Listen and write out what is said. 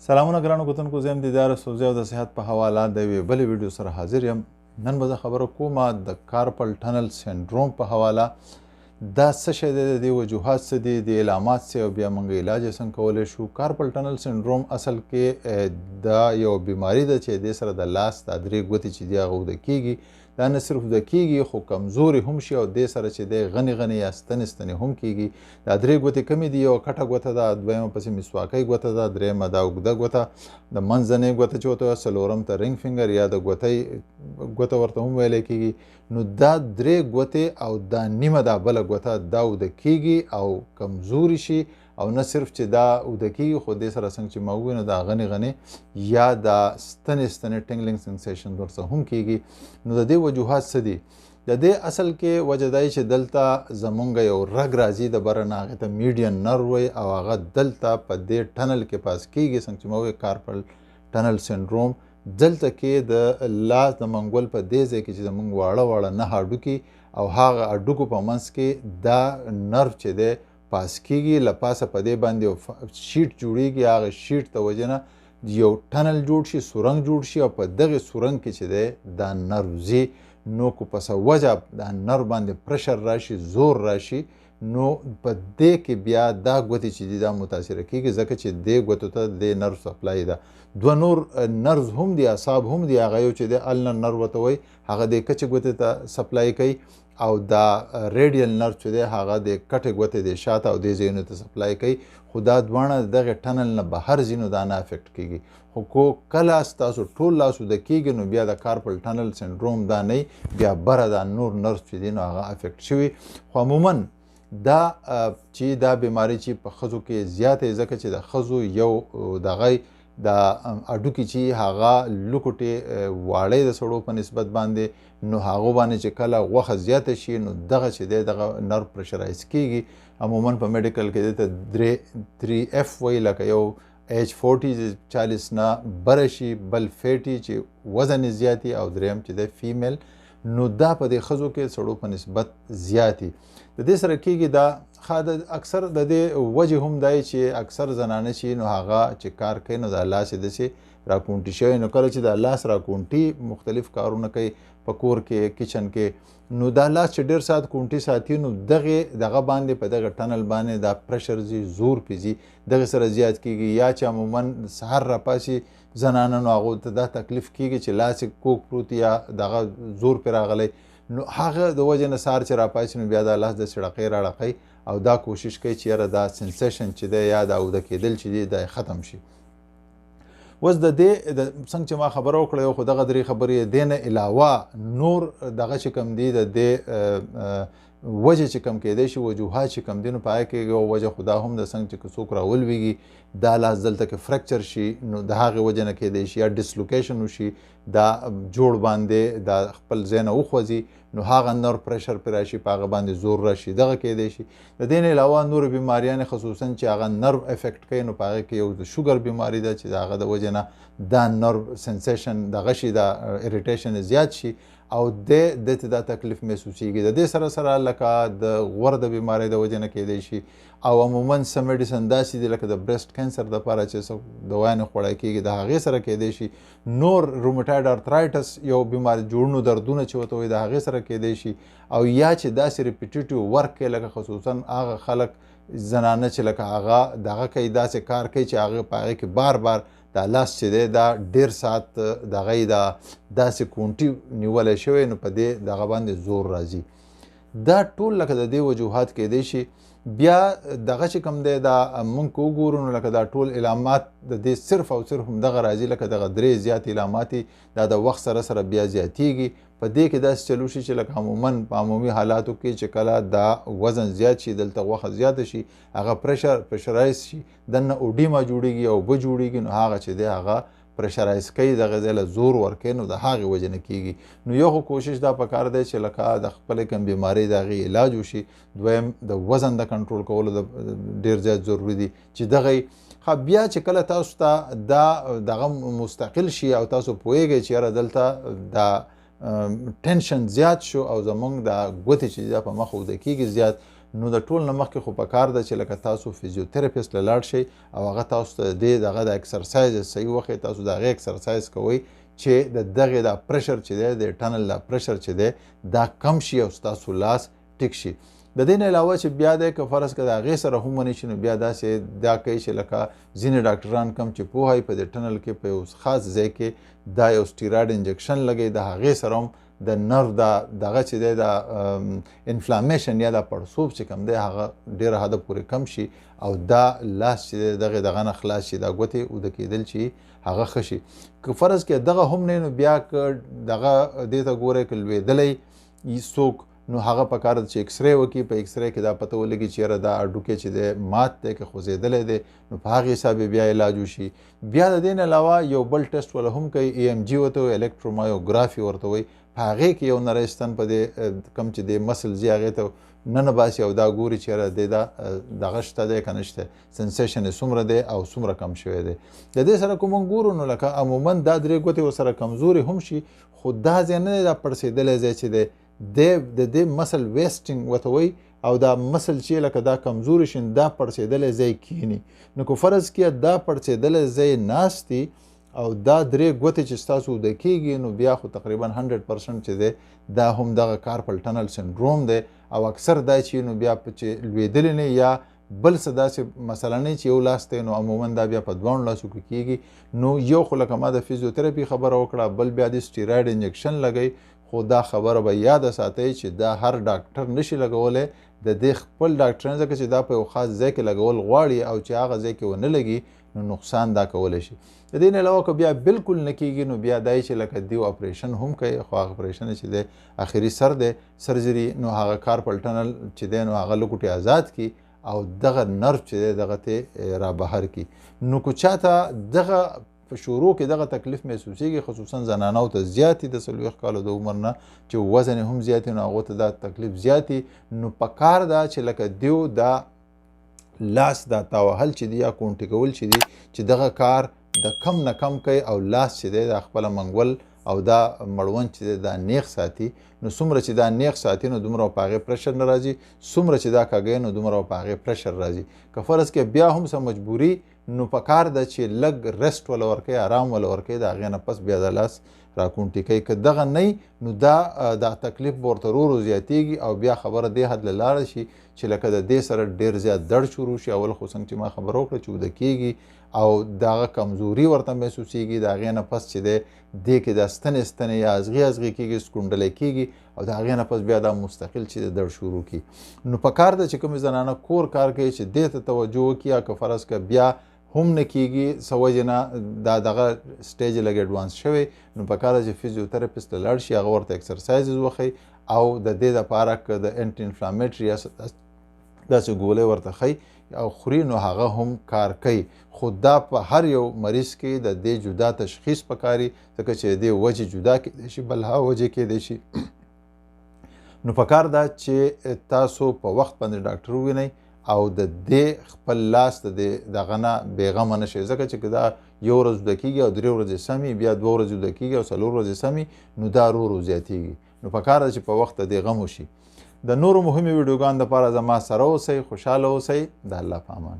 سلامونه ګرانو کتونکو، زه یم دیدار سوزی او د صحت په حواله د یوې بلې ویډیو سره حاضر یم. نن به زه خبره کوم د carpal tunnel syndrome په حواله. دا څه شی دی، د دې وجوهات څه دي، د علامات څه، او بیا موږ علاج یې څنګه کولی شو. carpal tunnel syndrome اصل کې دا یو بیماري ده چې دې سره د لاس دا درې ګوتې چې دي هغه اوده کېږي. دا نه صرف اوده کېږي خو کمزوري هم شي، او دې سره چې دی غنې غنې یا ستنې ستنې هم کېږي. دا درې ګوتې کمې دي، یوه کټه ګوته ده، دویمه پسې مسواکۍ ګوته ده، درېیمه دا اوږده ګوته، د منځنۍ ګوته چې ورته وایي، څلورم ته ring finger یا د ګوتۍ ګوته ورته هم ویلی کېږي. نو دا درې ګوتې او دا نیمه دا بله ګوته دا اوده کېږي او کمزوري شي. او نه صرف چې دا اوده کېږي خو دې سره څنګه چې ما وویل دا غنې غنې یا دا ستنې ستنې tingling sensation ورسره هم کېږي. نو د دې وجوهات څه دي؟ د دې اصل کې وجه دا چې دلته زمونږ یو رګ راځي د بره نه، هغې ته median nerve وایي، او هغه دلته په دې tunnel کې pass کېږي. څنګه چې ما وویل carpal tunnel syndrome دلته کې د لاس د منګول په دې ځای کې چې زمونږ واړه واړه نه هډوکي او هغه هډوکو په منځ کې دا nerve چې دی pass کېږي. له پاسه په دې باندې یو sheet جوړېږي، هغه sheet د وجې نه یو tunnel جوړ شي، سورنګ جوړ شي، او په دغې سورنګ کې چې دی دا nerve ځي. نو که په څه وجه دا nerve باندې pressure راشي، زور راشي، نو په دې کې بیا دا ګوتې چې دي دا متاثره کېږي، ځکه چې دې ګوتو ته دې nerve supply ده. دوه نور nerves هم دي، اعصاب هم دي، هغه یو چې دی ulnar nerve ورته وایي، هغه دې کچې ګوتې ته supply کوي، او دا radial nerve چې دی هغه د کټې ګوتې د شاته او دې ځایونو ته supply کوي. خو دا دواړه دغې tunnel نه بهر ځي نو دا نه affect کېږي. خو کو کله ستاسو ټول لاس اوده کېږي نو بیا د carpal tunnel syndrome دا نه، بیا بره دا نور nerve چې دي نو هغه affect شوي. خو عموما دا چې دا بیماري چې په ښځو کې زیاته، ځکه چې د ښځو یو دغه د هډوکي چې هغه لوکوټې واړې د سړو په نسبت باندې، نو هغو باندې چې کله غوښه زیاته شي نو دغه چې دی دغه nerve pressurize کېږي. عموما په medical کې دی ته درې F وایي، لکه یو age 40 40 نه بره شي، بل fatty چې وزن یې زیات وي، او درېیم چې دی female. نو دا په دې ښځو کې سړو په نسبت زیات وي. د دې سره کېږي دا اکثر د دې وجې هم دی چې اکثر زنانه چې نو هغه چې کار کوي نو دا لاس یې داسې راکونټي شوی، نو کله چې دا لاس راکونټي مختلف کارونه کوي په کور کې، kitchen کې، نو دا لاس چې ډېر ساعت کونټي ساتي نو دغې دغه باندې په دغه tunnel باندې دا pressure ځي، زور پې ځي، دغې سره زیات کېږي. یا چې عموما سهار راپاڅي زنانه نو هغو ته دا تکلیف کېږي چې لاس یې کوږ پروت یا دغه زور پې راغلی، نو هغه د وجې نه سهار چې راپاڅي نو بیا دا لاس داسې ړقۍ راړقۍ او دا کوشش کوي چې یاره دا sensation چې دی یا دا اوده کېدل چې دی دا ختم شي. اوس د دې څنګه چې ما خبره وکړه، یو خو دغه درې خبرې دې نه علاوه نور دغه چې کوم دي د دې وجه چې کوم کېدای شي، وجوهات چې کوم دي، نو په هغې کې یو وجه خو دا هم ده څنګه چې که څوک راولوېږي دا لاس دلته کې fracture شي نو د هغې وجې نه کېدای شي، یا dislocation وشي، دا جوړ باندې دا خپل ځای نه وخوځي نو هغه nerve pressure پرې راشي، په هغه باندې زور راشي، دغه کېدای شي. د دې نه علاوه نورې بیماریانې خصوصا چې هغه nerve affect کوي نو په هغې کې یو د شوګر بیماري ده چې د هغه د وجې نه دا nerve sensation دغه شي، دا irritation زیات شي او دې ته دا تکلیف محسوسېږي. د دې سره سره لکه د غوړ د بیمارۍ د وجې نه کېدای شي، او عموما څه medicine داسې دي لکه د breast cancer دپاره چې څه دوايانې خوړی کېږي د هغې سره کېدای شي. نور rheumatoid arthritis یو بیماري جوړونو دردونه چې ورته وایي د هغې سره کېدای شي، او یا چې داسې repetitive work کوي لکه خصوصا هغه خلک زنانه چې لکه هغه دغه کوي داسې کار کوي چې هغه په هغې کې بار بار دا لاس چې دی دا ډېر ساعت دغه یې دا داسې کونټي نیولی شوی نو په دې دغه باندې زور راځي. دا ټول لکه د دې وجوهات کېدای شي. بیا دغه چې کوم دی دا موږ که وګورو نو لکه دا ټول علامات د دې صرف او صرف هم دغه راځي، لکه دغه درې زیات علامات دا د وخت سره سره بیا زیاتېږي. په دې کې داسې چلو شي چې لکه عموما په عمومي حالاتو کې چې کله دا وزن زیات شي، دلته غوښه زیاته شي، هغه pressurize شي، دننه oedema جوړېږي او اوبه جوړېږي، نو هغه چې دی هغه pressurize کوي، دغه ځای له زور ورکوي نو د هغې وجې نه کېږي. نو یو خو کوشش دا پکار دی چې لکه د خپلې کوم بیمارۍ د هغې علاج وشي، دویم د وزن د کنټرول کولو ډېر زیات ضروري دي چې دغه ښه. بیا چې کله تاسو ته دا دغه مستقل شي او تاسو پوهېږئ چې یاره دلته دا tension زیات شو او زمونږ دا ګوتې چې دا په مخ اوده کېږي زیات، نو د ټول نه مخکې خو پکار ده چې لکه تاسو فزیوتراپیست له لاړ شئ او هغه تاسو ته د دې دغه د اکسرسایز صحیح وښیي، تاسو د هغې اکسرسایز کوئ چې د دغې دا پرشر چې دی، د ټنل دا پرشر چې دی دا کم شي او ستاسو لاس ټیک شي. د دې نه علاوه چې بیا دی که فرض که د هغې سره هم ونه شي، نو بیا داسې دا کوي چې لکه ځینې ډاکټران کم چې پوه وي په دې ټنل کې په یو خاص ځای کې دا یو سټیرایډ انجکشن لګوي، د هغې سره هم د نرو دا دغه چې دی دا انفلامیشن یا دا پړسوب چې کوم دی هغه ډېره حده پورې کم شي او دا لاس چې دی دغې دغه نه خلاص شي، دا ګوتې اوده کېدل چې هغه ښه شي. که فرض کې دغه هم نه، نو بیا که دغه دې ته ګورئ که لوېدلی څوک، نو هغه پکار ده چې اکسری وکړي. په اکسری کې دا پته ولګي چې یاره دا هډوکی چې دی مات دی که خوځېدلی دی، نو په هغې حساب یې بیا علاج وشي. بیا د دې نه علاوه یو بل ټسټ وله هم کوي، ای ام جي ورته وایي، الکترومایوګرافي ورته وایي. په هغې کې یو نری ستن په دې کوم چې دې مسل ځي هغې ته ننه باسي او دا ګوري چې یاره دې دا دغه شته دی که نشته، سنسیشن یې څومره دی او څومره کم شوی دی. د دې سره که موږ ګورو نو لکه عموما دا درې ګوتې ورسره کمزورې هم شي، خو دا ځای نه دی دا پړسېدلی ځای چې دی، د دې مسل ویسټینګ ورته وایي، او دا مسل چې لکه دا کمزوري شي دا پړسېدلی ځای کینی. نو که فرض کړه دا پړسېدلی ځای ناست او دا درې ګوتې چې ستاسو اوده کېږي، نو بیا خو تقریبا 100% چې دی دا هم دغه کارپل ټنل سندروم دی. او اکثر دا چې نو بیا چې لوېدلی نه یا بل څه داسې مسله نه چې یو لاس دی، نو عموما دا بیا په دواړو لاسو کې کېږي. نو یو خو لکه ما د فزیوتراپي خبره وکړه، بل بیا د سټیرایډ انجکشن لګوي. خو دا خبره به یاده ساتئ چې دا هر ډاکټر نشي لګولی، د دې خپل ډاکټر نه، ځکه چې دا په یو خاص ځای کې لګول غواړي او چې هغه ځای کې ونه لګي نو نقصان دا کولی شي. د دې نه علاوه که بیا بالکل نه کېږي، نو بیا دا چې لکه دیو اپریشن هم کوي، خو هغه اپریشن چې دی اخري سر دی سرجري، نو هغه کارپل ټنل چې دی نو هغه لکوټې آزاد کړي او دغه نرف چې دی دغه ته را بهر کړي. نو که چاته دغه په شروع کې دغه تکلیف محسوسېږي، خصوصا زنانو ته زیات دي د 40 کالو د عمر نه چې وزن یې هم زیات وي، نو هغو ته دا تکلیف زیات وي. نو پکار ده چې لکه دیو دا لاس دا تاوهل چې دی یا کونټې کول چې دی، چې دغه کار د کم نه کم کوي او لاس چې دی دا خپله منګول او دا مړوند چې دی دا نیغ ساتي. نو څومره چې دا نیغ ساتي نو دومره په هغې پرشر نه راځي، څومره چې دا کږوي نو دومره په هغې پرشر راځي. که فرض کې بیا هم څه مجبوري، نو پکار ده چې لږ رست وله ورکوي، آرام وله ورکوي، د هغې نه پس بیا د لاس راکونټې کوي. که دغه نه وي نو دا تکلیف به ورته ورو ورو زیاتېږي او بیا خبره دې حد له لاړه شي چې لکه د دې سره ډېر زیات درد شروع شي. اول خو څنګه چې ما خبره وکړه چې اوده کېږي او دغه کمزوري ورته محسوسېږي، د هغې نه پس چې دی دې کې دا ستنې ستنې یا ازغې ازغې کېږي، سکونډلی کېږي او د هغې نه پس بیا دا مستقل چې د درد شروع کړي. نو پکار ده چې کومې زنانه کور کار کوي چې دې ته توجه وکړي، یا که فرض که بیا هم نه کېږي څه وجې نه دا دغه سټیج لږ اډوانس شوی، نو پکار ده چې فزیوتراپیست ته لاړ شي، هغه ورته اکسرسایزز وښیي او د دې دپاره که د انټي انفلامیټري یا داسې ګولۍ ورته ښیي او خوري نو هغه هم کار کوي. خو دا په هر یو مریض کې د دې جدا تشخیص پکاري، ځکه چې د دې وجې جدا کېدای شي، بلها وجې کېدای شي. نو پکار ده چې تاسو په وخت باندې ډاکټر ووینئ او د دې خپل لاس د دې دغه نه بېغمه نه شئ، ځکه چې که دا یو ورځ اوده کېږي او 3 ورځې سمي، بیا 2 ورځې اوده کېږي او 4 ورځې سمي، نو دا ورو ورو زیاتېږي. نو پکار ده چې په وخت د دې غم وشي. د نورو مهمو ویډیوګانو دپاره زما سره اوسئ، خوشحاله اوسئ. د الله په امان.